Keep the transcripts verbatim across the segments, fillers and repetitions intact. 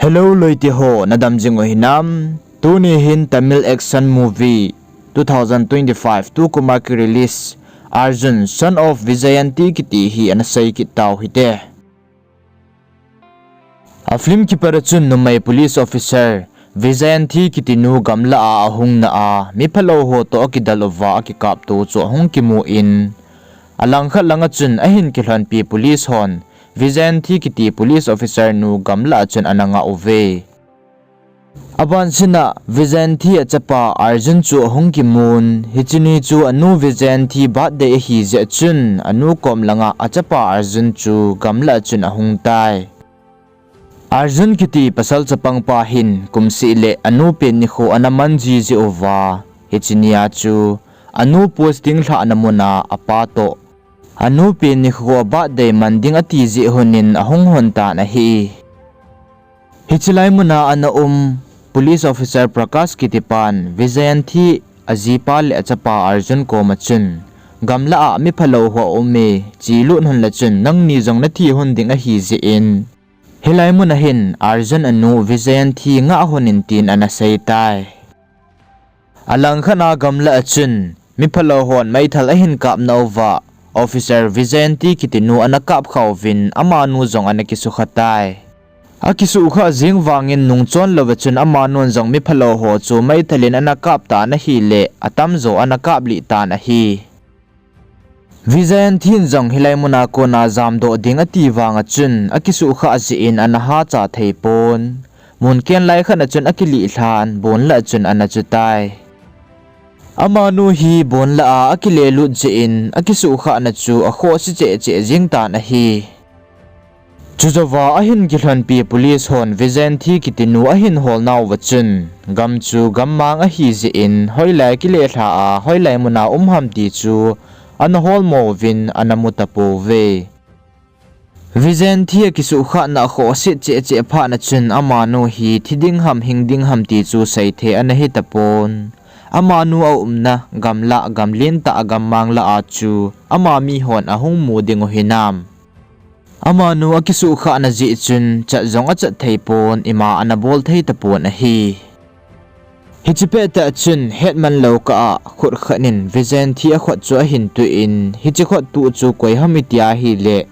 Hello loite ho, nadam jing u hinam? Tuni hin Tamil action movie two thousand twenty-five tu kuma ki release Arjun Son of Vijayanti kiti hi ana sei kit tau hite. A film kipat a chun numei police officer Vijayanti kiti nu gamla a ahung na a, mi phalou ho toh akidal uva akikapto chu ahung kimu in, alangkhat langa chun ahin kilhonpi police hon Vijayanti kiti police officer nu gamla a chun ana nga uve. Abansina Vijayanti achapa Arjun chu ahung kimun, hiche ni chu anu Vijayanti birthday ahi jeh chun anu kom langa achapa Arjun chu gamla a chun ahung tai. Arjun kiti pasal chapang pa hin kumseh le anu pen nikho ana man jiji uva, hiche nia chu anu posting lhahna muna apa toh anu pen nikho birthday man ding ati jeh honin ahung hon tan ahi. Hiche lai muna ana um police officer Prakash kiti pan Vijayanti ajipa le achapa Arjun koma chun, gamla a mi phalou ho aume, chelut hon le chun nangni jong nathi hon ding ahi jeh in, hilai muna hin Arjun anu Vijayanti ngah hon in tin ana sei tai. Alangkhat a gamla a chun mi phalou hon meithal ahin kapna uva, officer Vijayanti kiti nu ana kap kha uvin amanu jong ana kisukha tai. Akisukha jeng vangin nungchon louva chun amanun jong mi phalou ho chu meithal in ana kap tan ahile, atamjo ana kaplih tan ahi. Vijayanti in jong hilai muna kona jamdoh ding ati vanga chun akisukha jeh in ana hacha thei pon. Mun ken lai khat a chun akilih lhan, bonlah a chun ana chu tai. Amanu hi bonlah a akilelut jeh in akisuhkhahna chu akhohse cheh cheh jeng tan ahi. Chujouva ahin kilhonpi police hon Vijayanti kiti nu ahin holnauva chun, gam chu gammang ahi jeh in hoilai kilelha a hoilai muna um ham ti chu ana holmo uvin ana mu tapouve. Vijayanti akisuhkhahna akhohse cheh cheh phatna chun amanu hi thi ding ham hing ding ham ti chu seithei ana hi tapon. Amanu aumna gamlah, gamlen tah a gammang lah a chu ama mihon ahung mu dingu hinam? Amanu akisuhkhahna jeh chun chat jong achat thei pon, ima ana bol thei tapon ahi. Hiche pettah chun hetman lou kah a khut khat in Vijayanti akhut chu ahin tuh in, hiche khut tuh chu koi ham iti ahile,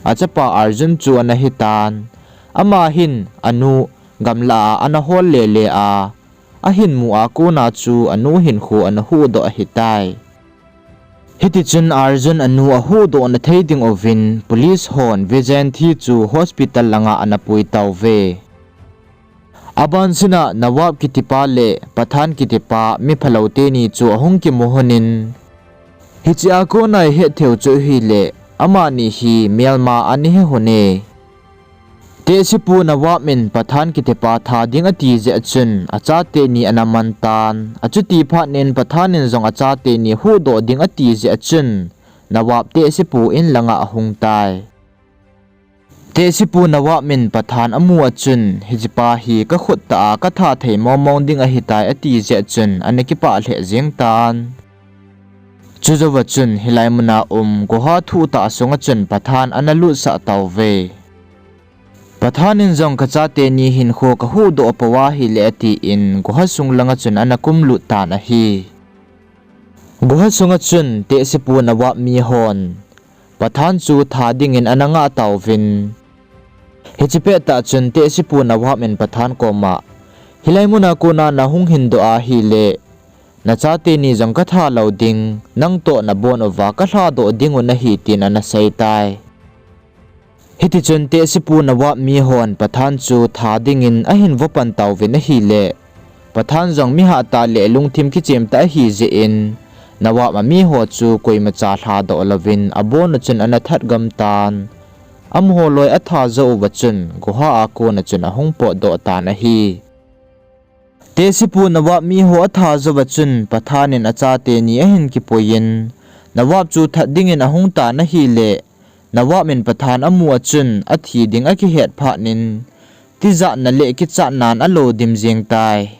achapa Arjun chu ana hitan. Ama hin anu gamlah a ana hol lele a, ahin mu a kona chu anu hinkho ana huhdoh ahitai. Hitichun Arjun anu ahuhdohna thei dinguvin police hon Vijayanti chu hospital langa ana pui tauve. Abansina Nawab kitipa le Pathan kitipa miphalou teni chu ahung kimu honin, hichea kona ihet theiu chu ahile, amani hi melma ana hi hone. Tehsepu Nawab in Pathan kitipa tha ding ati jeh chun achateni ana mantan, achuti phatnin Pathan in jong achateni huhdoh ding ati jeh chun Nawab tehsepu in langa ahung tai. Tehsepu Nawab in Pathan amu a chun, hichepa hi kakhut tah a katha thei mongmong ding ahitai ati jeh chun ana kipah lheh jeng tan. Chujouva chun hilai muna um guha thuhtah sunga chun Pathan ana lutsah tauve. Pathan in jong kachateni hinkho kahuhdoh pou ahile atin guha sung langa chun ana kumlut tan ahi. Guha sunga chun tehsepu Nawab mihon Pathan chu tha dingin ana ngah tauvin. Hiche pettah chun tehsepu Nawab in Pathan koma, hilai muna kona nahung hindoh ahile, nachateni jong katha lou ding, nangtoh nabon uva kalhadoh dingu nahi tin ana seitai. Hitichun tehsepu Nawab mihon Pathan chu tha dingin ahin vopan tauvin ahile, Pathan jong mihah tah le lungthim kichemtah ahi jeh in, Nawab amiho chu koimacha lhadoh louvin abonu chun ana that gam tan. Amaho loi atha jou uva chun guha a kona chun ahung potdoh tan ahi. Tehsepu Nawab miho atha jouva chun Pathan in achateni ahin kipuiyin, Nawab chu that dingin ahung tan ahile, Nawab in Pathan amu a chun athi ding akihet phatnin, tijatna le kichatnan alo dim jeng tai.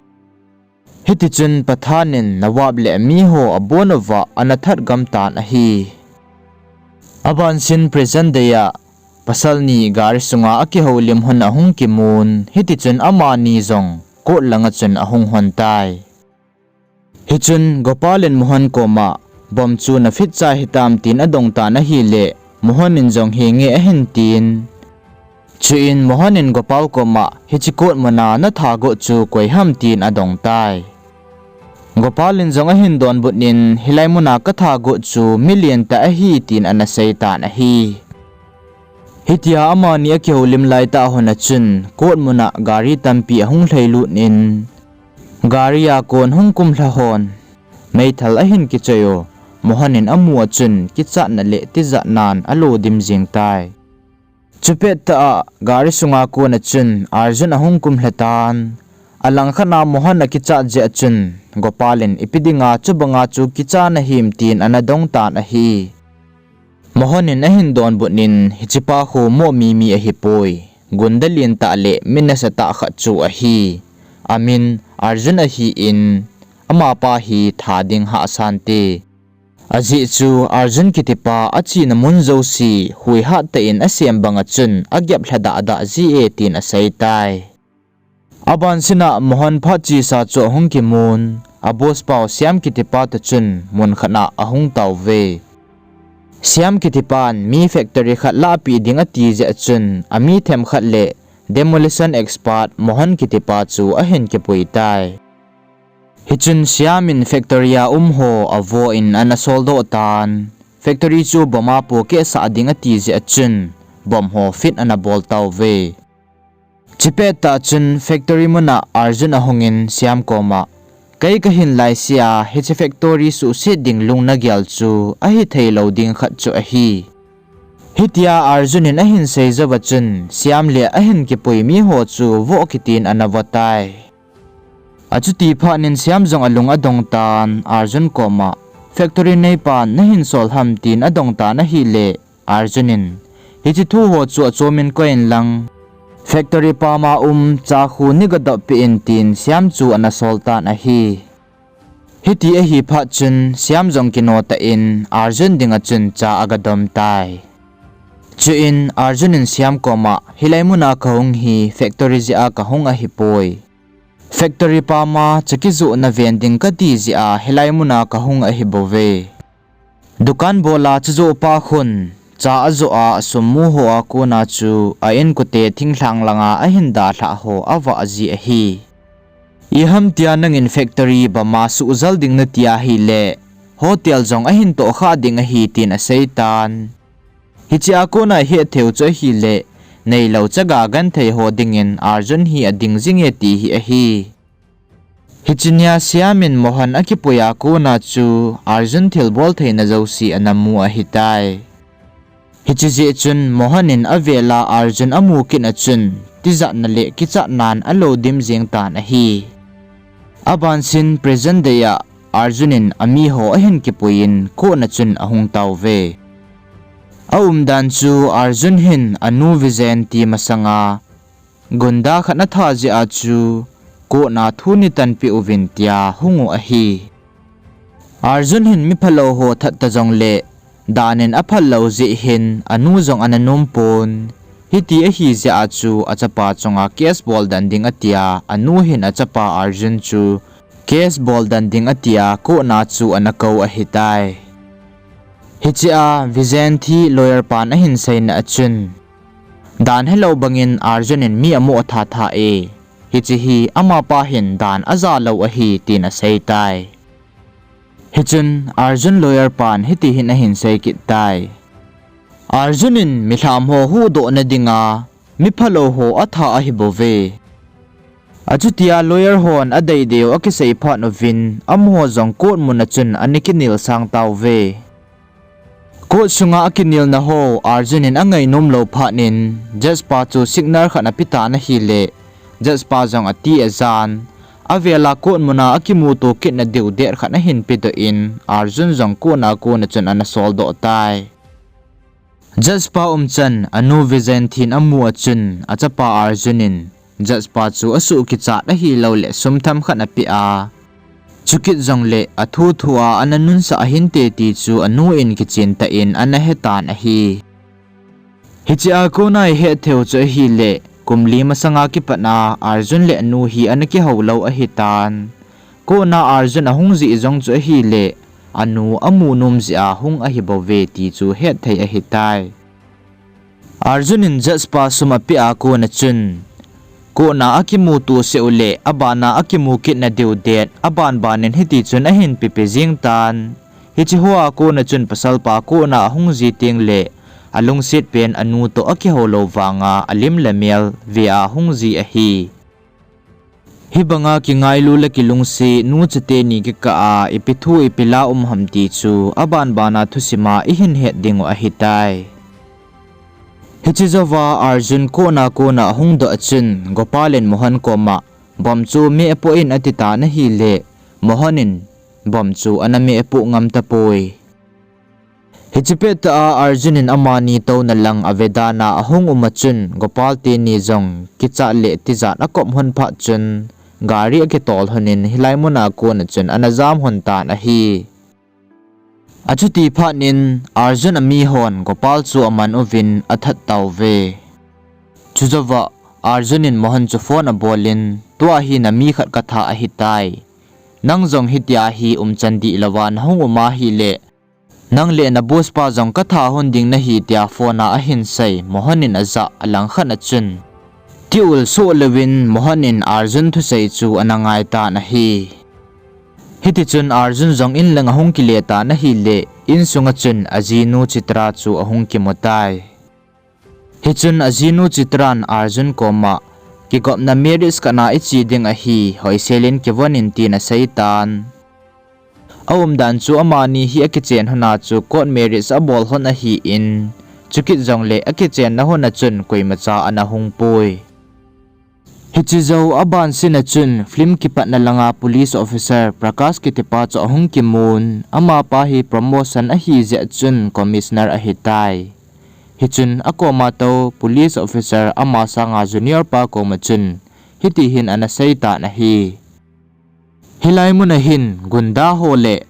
Hitichun Pathan in Nawab le amiho abonuva ana that gam tan ahi. Abansin present day a pasal ni gari sunga akihoulim hon ahung kimun, hitichun amani jong court langa chun ahung hon tai. Hichun Gopal in Mohan koma, bomb chu na fit chai hitam tin adong tan ahile, Mohan in jong henge ahin tin. Chuin Mohan in Gopal koma, hiche court muna natha got chu koi ham tin adong tai. Gopal in jong ahin donbut in, hilai muna katha got chu mi lentah ahi tin ana sei tan ahi. Hitia amani akihoulim laitah hon a chun, court muna gari tampi ahung lhailut in, gari a kon hung kumlha hon, meithal ahin kichoi u, Mohan in amu a chun, kichatna le tijatnan alo dim jing tai. Chupettah a gari sunga kon a chun, Arjun ahung kumlha tan, alangkhat a Mohan akichat jeh a chun, Gopal in ipi dinga chubanga chu kicha nahim tin ana dong tan ahi. Mohan in ahin donbut in, hichepa khu moh mimi ahipoi, gunda lentah le mi nasatah khat chu ahi. Amin Arjun ahin, amapa hi tha ding hahsante. Ajeh chu Arjun kitipa achena mun jouse huihat tah in asem banga chun agep lhadah dah ji e tin asei tai. Abansin a Mohan phat chesa chu ahung kimun, a boss pau Shyam kitipa toh chun mun khat a ahung tauve. Shyam kitipan mi factory khat lahpeh ding ati jeh a chun, ami themkhat le demolition expert Mohan kitipa chu ahin kipui tai. Hichun Shyam in factory a um ho avo in ana soldoh tan, factory chu bomb a pohkehsah ding ati jeh a chun, bomb ho fit ana bol tauve. Chupettah chun factory muna Arjun ahungin Shyam koma, kei kahin laisea hiche factory suhset ding lung nagel chu ahitheilou ding khat chu ahi. Hitia Arjun in ahin sei jouva chun Shyam le ahin kipui miho chu voh kitin ana vo tai. Achuti phatnin Shyam jong alung adong tan Arjun koma, factory neipan nahin sol ham tin adong tan ahile, Arjun in, hiche thuho chu achomin koiyin lang, factory pama um cha khu neigadoppeh in tin Shyam chu ana sol tan ahi. Hiti ahi phat chun Shyam jong kino tah in Arjun dinga chun cha agadom tai. Chuin Arjun in Shyam koma, hilai muna kahung hi factory jeh a kahung ahipoi. Factory pama cha kijohna ven ding kati jeh a hilai muna kahung ahibouve. Dukan bola cha joh pa khun, cha ajoh a asum mu ho a kona chu a inkote thinglhang langa ahin dalhah ho avah ji ahi. Iham tia nangin factory bomb a suhjal ding nati ahile, hotel jong ahin tohkhah ding ahi tin asei tan. Hichea kona hetthei u chu ahile, neilou chaga genthei ho dingin Arjun hi ading jinge ti hi ahi. Hiche nia Shyam in Mohan akipui a kona chu Arjun thilbol theina jouse ana mu ahitai. Hiche jeh chun Mohan in avela Arjun amu kit a chun, tijatna le kichatnan alo dim jeng tan ahi. Abansin present day a Arjun in amiho ahin kipuiyin court a chun ahung tauve. Aumdan chu Arjun hin anu Vijayanti masanga gunda khat atha jeh a chu court a thu neitanpeh uvin tia hung u ahi. Arjun hin mi phalou ho that ta jongle, dan in aphal lou jeh hin anu jong ana nom pon. Hiti ahi jeh a chu achapa chunga case bol den ding atia, anu hin achapa Arjun chu case bol den ding atia court a chu ana kou ahitai. Hichea Vijayanti lawyer pan ahin seina a chun, dan helou bangin Arjun in mi amoh tha tha e, hiche hi amapa hin dan aja lou ahi tin aseitai. Hichun Arjun lawyer pan hiti hin ahin sei kit tai. Arjun in milham ho huhdohna dinga mi phalou ho atha ahibouve. Achutia lawyer hon adei deu akisei phat uvin, amaho jong court mun a chun ana kinel sang tauve. Court sunga akinelna ho Arjun in angainom lou phat in, judge pa chu signal khat apetan ahile, judge pa jong ati ajan, avela court muna akimuto kitna diu date khat ahin pedoh in, Arjun jong court a kon a chun ana soldoh tai. Judge pa umchan anu Vijayanti in amu a chun, achapa Arjun in judge pa chu asuh kichat ahilouleh sum themkhat apeh a, chukit jongleh athu thua ana nunsah ahinte ti chu anu in kichen tah in ana hetan ahi. Hichea kona ihet theiu chu ahile, kum li masanga kipatna Arjun le anu hi ana kihou lou ahitan. Kona Arjun ahung jeh jong chu ahile, anu amu nom jeh a hung ahibouve ti chu hetthei ahitai. Arjun in judge pa sum apeh a kona chun, kona akimuto seh u le abana akimu kitna diu det, abanban in hitichun ahin pepe jeng tan. Hiche hoa kona chun pasalpa kona ahung ji tengle, alungset pen anu toh akihou lou vanga alim le mel ve a hung ji ahi. Hibanga kingailu le kilungset nu chate ni kikah a ipi thu ipi la um ham ti chu abanbana thusima ihin het dingu ahitai. Hiche jouva Arjun kona kona ahung doh a chun Gopal in Mohan koma, bomb chu meh poh in atitan ahile, Mohan in bomb chu ana meh poh ngam tapoi. Hiche pettah a Arjun in amani touna lang avedan a ahung um a chun Gopal teni jong kichat le tijat akop lhon phat chun gari akitol lhon in hilai muna kona chun ana jam lhon tan ahi. Achuti phat in Arjun amihon Gopal chu aman uvin athat tauve. Chujouva Arjun in Mohan chu phone abol in, tua hi nami khat katha ahitai. Nang jong hitia hi umchan dihlouva nahung um ahile, nang le naboss pa jong katha lhon ding nahi tia phone a ahin sei, Mohan in ajah alangkhat a chun, tiul soh louvin Mohan in Arjun thusei chu ana ngai tan ahi. Hitichun Arjun jong in lang ahung kile tan ahile, insunga chun ajinu Chitra chu ahung kimu tai. Hichun ajinu Chitran Arjun koma, kigopna marriage khat a iche ding ahi, hoisel in kivon in tin asei tan. Aumdan chu amani hi akichen lhona chu court marriage abol lhon ahin, chukit jongle akichenna lhona chun koimacha ana hung poi. Hiche jou abansina chun film kipatna langa police officer Prakash kitipa chu ahung kimun, amapa hi promotion ahi jeh chun commissioner ahitai. Hichun akoma tou police officer ama sanga junior pa koma chun hiti hin ana sei tan ahi. Hilai muna hin gunda ho le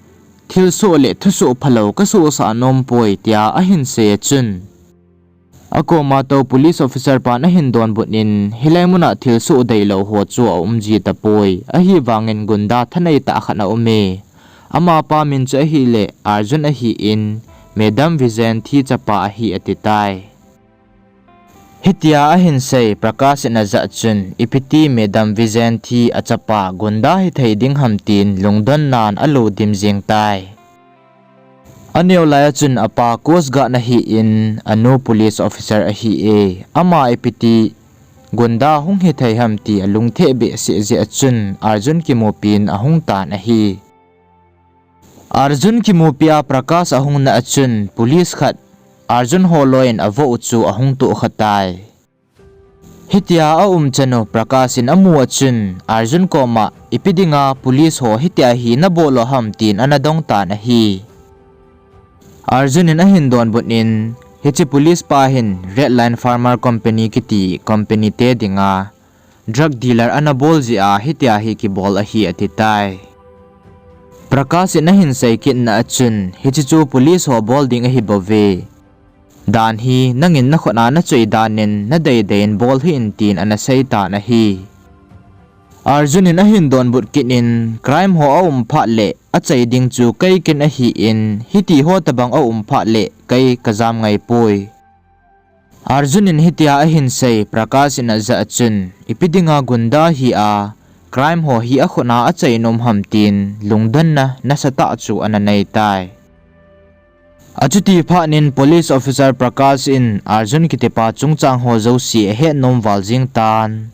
thilsoh le thusoh phalou kasohsah nom poi tia ahin sei a chun, akoma tou police officer pan ahin donbut in hilai muna thilsoh deilou ho chu aum ji tapoi, ahivangin gunda thanei tah khat aume. Amapa min chu ahile Arjun ahin, Madam Vijayanthi chapa ahi atitai. Hitia ahin sei Prakash in ajah chun, ipiti Madam Vijayanthi achapa gunda hithei ding ham tin lungdonnan alo dim jeng tai. Aneo lai a chun apa coast guard ahin, anu police officer ahi e, ama ipiti gunda hung hithei ham ti alungthim behseh jeh a chun Arjun kimupin ahung tan ahi. Arjun kimupia Prakash ahungna a chun police khat Arjun holoi in avoh u chu ahung tohkha tai. Hitia aumchan u Prakash in amu a chun Arjun koma, ipi dinga police ho hitia hi nabol u ham tin ana dong tan ahi. Arjun in ahin donbut in, hiche police pa hin Red Line Pharma Company kiti company te dinga drug dealer ana bol jeh a hitia hi kibol ahi atitai. Prakash in ahin sei kitna a chun, hiche chu police ho bol ding ahibouve. Dan hi nangin nakhut a nachoi dan in nadeidei in bol hih in tin ana sei tan ahi. Arjun in ahin donbut kit in, crime ho aum phat le achai ding chu kei kin ahin, hiti ho tobang aum phat le kei kajam ngai poi. Arjun in hitia ahin sei Prakash in ajah a chun, ipi dinga gunda hi a crime ho hi akhut a achai nom ham tin lungdonna nasatah chu ana nei tai. Achuti phat in police officer Prakash in Arjun kitipa chungchang ho jouse ahet nom val jeng tan.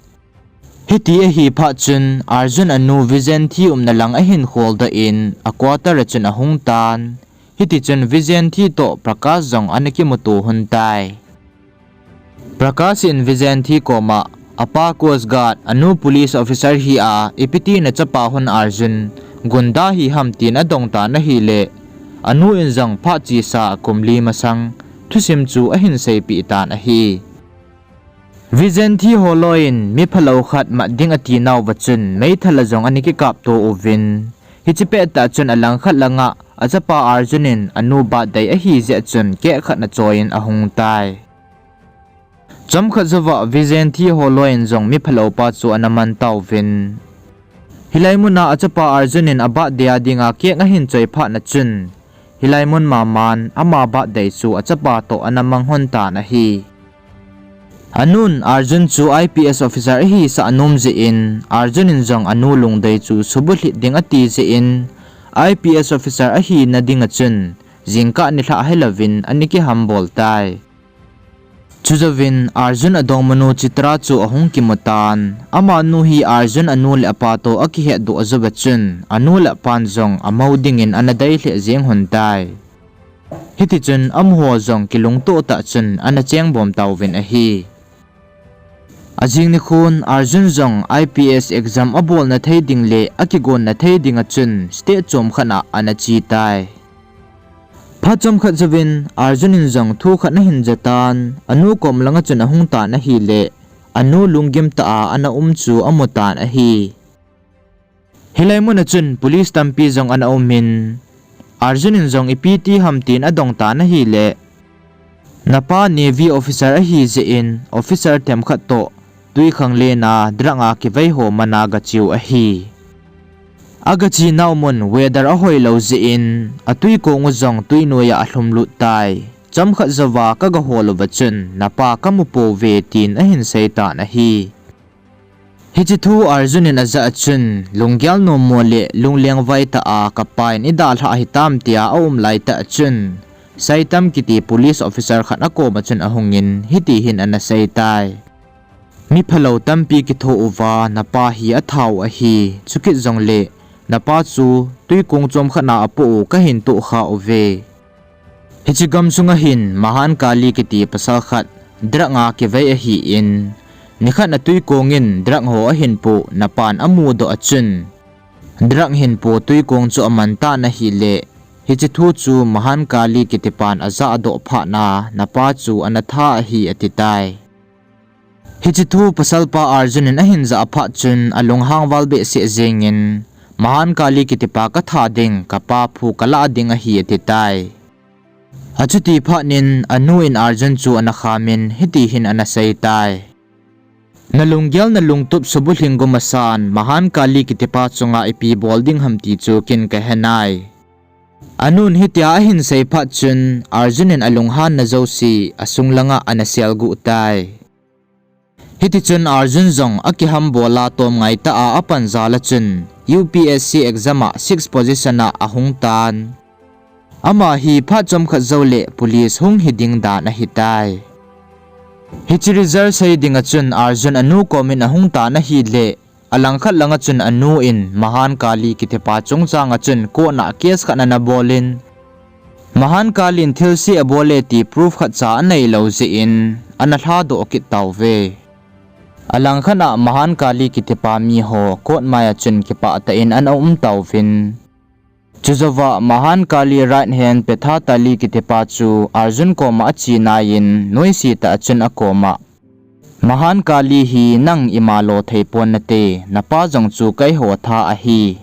Hiti ahi phat chun Arjun anu Vijayanthi umna lang ahin kholdoh in a quarter a chun ahung tan. Hitichun Vijayanthi toh Prakash jong ana kimuto lhon tai. Prakash in Vijayanthi koma, apa coast guard, anu police officer hi a, ipiti nachapa lhon Arjun gunda hi ham tin adong tan ahile, anu in jong phat chesa kum li masang thusim chu ahin seipeh tan ahi. Vijayanthi holoi in mi phalou khat mat ding ati nauva chun meithal a jong ana kikapto uvin, hiche pettah chun alangkhat langa achapa Arjun in anu birthday ahi jeh chun cake khat ana choi in ahung tai. Chomkhat jouva Vijayanthi holoi in jong miphalou pa chu ana man tauvin. Hilai muna achapa Arjun in a birthday a dinga cake ahin choi phat na chun, hilai mun maman ama birthday chu achapa toh ana mang lhon tan ahi. Anun Arjun chu I P S officer ahisah anom jeh in, Arjun in jong anu lungdei chu subulhit ding ati jeh in, I P S officer ahina dinga chun, jingkah nilhah hilouvin ana kihambol tai. Chujouvin Arjun adongmanu Chitra chu ahung kimu tan, amanu hi Arjun anu le apa toh akihetdoh jouva chun, anu le apan jong amou dingin ana dei lheh jeng lhon tai. Hitichun amaho jong kilungtoh tah chun ana chengbom tauvin ahi. Ajing nikhon Arjun jong I P S exam abolna thei ding le akigonna thei dinga chun state chom khat a ana che tai. Phat chomkhat jouvin Arjun in jong thu khat ana hin jatan, anu kom langa chun ahung tan ahile, anu lunggim tah a ana um chu amu tan ahi. Hilai muna chun police tampi jong ana umin, Arjun in jong ipi ti ham tin adong tan ahile, napa Navy officer ahi jeh in, officer themkhat toh twikhanglen a drug a kivei ho man a gache u ahi. Agache nau mun weather ahoilou jeh in, atwikong u jong twi noiya alhumlut tai. Chomkhat jouva kagahol uva chun, napa kamu pouve tin ahin sei tan ahi. Hiche thu Arjun in ajah a chun, lunggel nommo le lunglengvai tah a kapa in eidalhah hitam tia aum laitah chun, Saitam kiti police officer khat akoma chun ahungin hiti hin ana sei tai. Miphalou tampi kitho uva napa hi athau ahi, chukit jongle napa chu twikong chom khat a apoh u kahin tohkha uve. Hiche gamsunga hin Mahan Kali kiti pasal khat drug a kivei ahin, nikhat a twikong in drug ho ahin poh napan amudoh a chun, drug hin po twikong chu aman tan ahile, hiche thu chu Mahan Kali kitipan ajahdoh phat na napa chu ana tha ahi ati tai. Hiche thu pasalpa Arjun in ahin jah phat chun alunghang val behseh jengin, Mahan Kali kitipa katha ding, kapa phu kalah ding ahi ati tai. Achuti phat in anu in Arjun chu ana khamin hiti hin ana sei tai. Nalunggel nalungtup subulhing gu masan, Mahan Kali kitipa chunga ipi bol ding ham ti chu ken kahe nai. Anun hitia ahin sei phat chun Arjun in alunghanna jouse asung langa ana selguh tai. Hitichun Arjun jong akihambol a tomngai tah a apan jal a chun U P S C exam a six position a ahung tan. Ama hi phat chomkhat joule police hung hiding dan ahitai. Hiche result sei dinga chun Arjun anu komin ahung tan ahile, alangkhat langa chun anu in Mahan Kali kitipa chungchanga chun court a case khat ana bolin, Mahan Kali in thilse abol e ti proof khatcha aneilou jeh in ana lhadoh kit tauve. Alangkhat a Mahan Kali kitipa miho court maiya chun kipah tah in ana um tauvin. Chujouva Mahan Kali right hand Petha Tali kitipa chu Arjun koma ache naiyin noise tah a chun akoma, Mahan Kali hi nang ima lo thei pon nate, napa jong chu keiho tha ahi.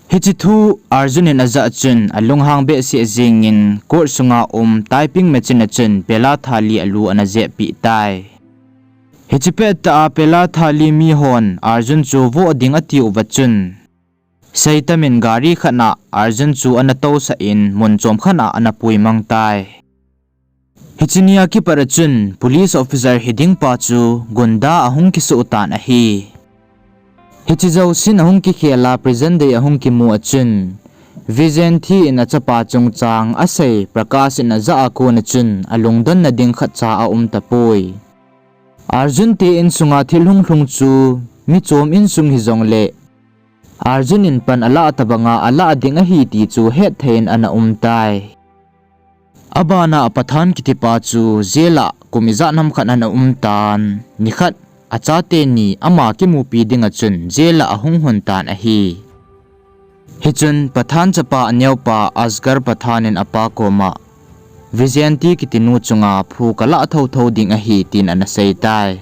Hiche thu Arjun in ajah chun alunghang behseh jengin court sunga um typing machine a chun Pela Thali alu ana jehpeh tai. Hiche pettah a Pela Thali mihon Arjun chu voh ding atiuva chun, Saitam in gari khat a Arjun chu ana tousah in mun chom khat a ana puimang tai. Hiche nia kipat a chun police officer hiding pa chu gunda ahung kisuh tan ahi. Hiche jousen ahung kikhel a present day ahung kimu a chun, Vijayanthi in achapa chungchang asei Prakash in ajah a kona chun alungdonna ding khatcha aum tapoi. Arjun te insunga thil hunglhung chu michom insung hijongle, Arjun in pan alah tobanga alah ding ahi ti chu hetthei in ana um tai. Abana Pathan kitipa chu jail a kum ijat ham khat ana um tan, nikhat achate ni ama kimupi dinga chun jail a ahung lhun tan ahi. Hichun Pathan chapa aneopa Asghar Pathan in apa koma, Vijayanti kitinu chunga phu kalah thotho ding ahi tin ana sei tai.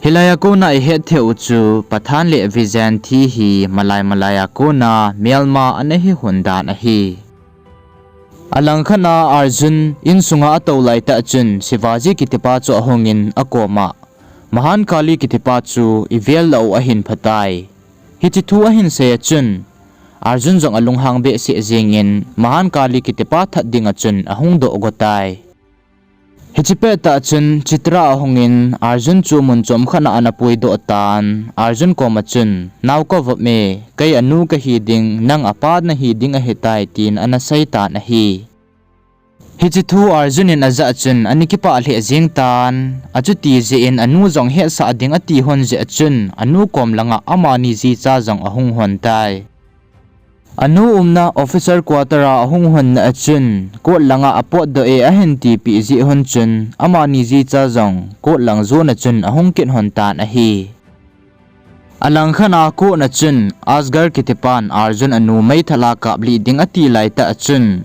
Hilaiya kona ihet thei u chu Pathan le Vijayanti hi malai malaiya kona melma ana hi lhon dan ahi. Alangkhat a Arjun insunga atou laitah chun Shivaji kitipa chu ahungin akoma, Mahankali kitipa chu ivel lah u ahin phatai. Hiche thu ahin sei a chun Arjun jong alunghang behseh jengin Mahankali kitipa that dinga chun ahung dohgo tai. Hiche pettah chun Chitra ahungin Arjun chu mun chomkhat a ana puidoh tan, Arjun koma chun, Nao kavop e, kei anu kahi ding, nang apa nahi ding ahitai, tin ana seitan ahi. Hiche thu Arjun in ajah chun ana kipah lheh jeng tan, achuti jeh in anu jong hetsah ding ati lhon jeh a chun anu kom langa amani jicha jong ahung lhon tai. Anu umna officer quarter a ahung lhonna a chun coat langa apotdoh e ahin tipeh jeh lhon chun amani jicha jong coat lang jona chun ahung kit lhon tan ahi. Alangkhat a coat na chun Asghar kitipan Arjun anu meithal a kaplih ding ati laitah a chun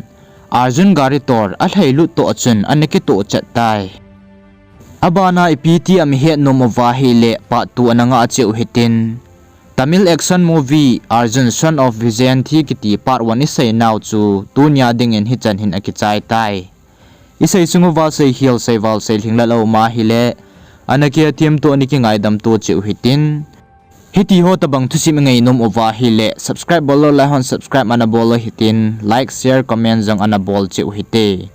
Arjun gari tor alhailut toh a chun ana kitoh chet tai. Abana ipi ti ham ihet nom uva ahile part two ana ngah cheh u hitin. Tamil action movie Arjun Son of Vijayanthi kiti part one iseinau chu tunia dingin hichan hin akichai tai. Isei sung uva seikhel seival seilhing lal aum ahile, ana kihethem toh ana kingaidam toh cheh u hitin. Hitiho tobang thusim ingainom uva ahile subscribe bollou lai hon subscribe ana bol u hitin, like, share, comment jong ana bol cheh u hite.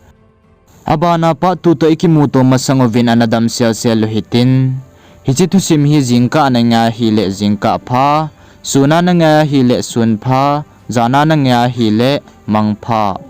Abana part two toh ikimuto masang uvin ana damselsel u hitin. Hiche thusim hi jingkah a nangai ahile jingkah pha, suna nangai ahile sun pha, jana nangai ahile mang pha.